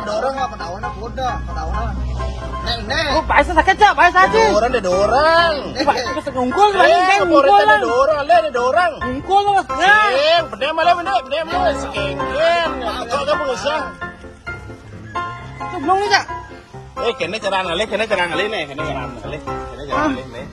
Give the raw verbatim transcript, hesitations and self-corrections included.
ada orang apa tahunan, udah tahunan. Nek, nek. Oh, bahasa sakit, Cak, bahasa aja. Ada orang, ada orang. Pak, terus ngungkul, eh, balik, kan, ngungkul, ada orang, ada orang. Ngungkul, Mas. Nah. Sing, bener malah, bener, bener malah, sing. Kok kamu usah? Tuh, belum nih, Cak. Eh, kene cara ngalih, kene cara ngalih nih, kene cara ngalih, kene cara ngalih nih.